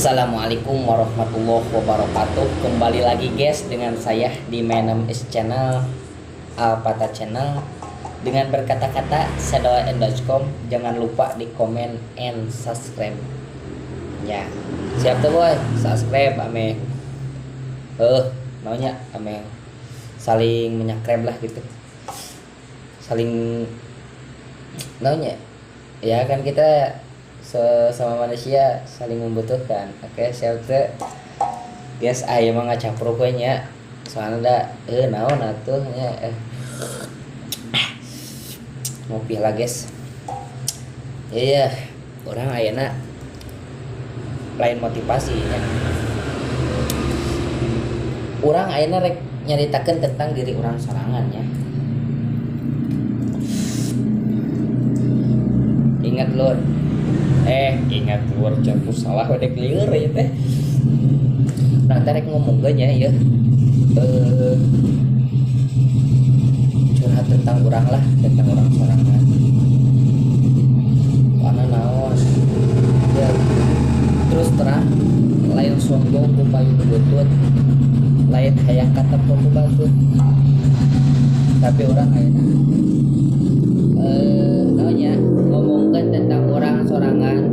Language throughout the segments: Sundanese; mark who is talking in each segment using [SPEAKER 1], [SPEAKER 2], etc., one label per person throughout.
[SPEAKER 1] Assalamualaikum warahmatullahi wabarakatuh. Kembali lagi guys dengan saya di Menem is Channel, Alpata Channel. Dengan berkata-kata sedoa.com. Jangan lupa di komen and subscribe. Ya, siap tuh boy, subscribe ame. Maunya ame saling menyakreb lah gitu. Saling naunya. Ya kan kita sesama manusia saling membutuhkan. Oke, siap tuh. Guys, ayo mah ngacapruk we nya. Soalna da naon atuh nya. Ngopi lah guys. Iya, urang ayeuna lain motivasi nya. Urang ayeuna rek nyaritakeun tentang diri urang sorangan nya. Ingat lur. Ingat lur campur salah we dek lieur ya teh. Nah, teh rek ngomong ge nya ieu. Curhat tentang urang lah, tentang urang sorangan. Karena naon? Ya, terus terang lain sombong ku payung butut, lain hayang katempo ku batur. Tapi urang ayeuna naonnya ngomongkeun tentang urang sorangan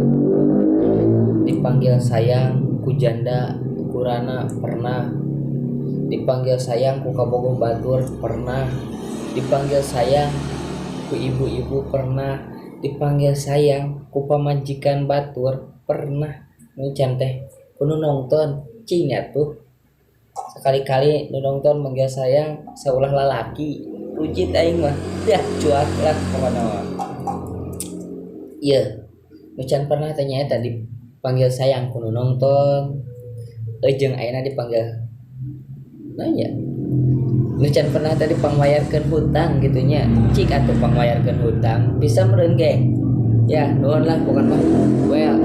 [SPEAKER 1] dipanggil sayang ku janda kurana pernah, dipanggil sayang ku kabogoh batur pernah, dipanggil sayang ku ibu-ibu pernah, dipanggil sayang ku pamajikan batur pernah. Nu can teh kudu nonton cing atuh sekali-kali nu nonton manggil sayang saulah lalaki rujit aing mah dah cuak lah pokona mah. Ieu nu can pernah teh nya eta dipanggil sayang ku nu nonton jeung ayeuna dipanggil nanya nu can pernah tadi pangwayarkeun hutang gitu nya, cik atuh pangwayarkeun hutang bisa meureun ge ya nuhun lah pokona mah. Well,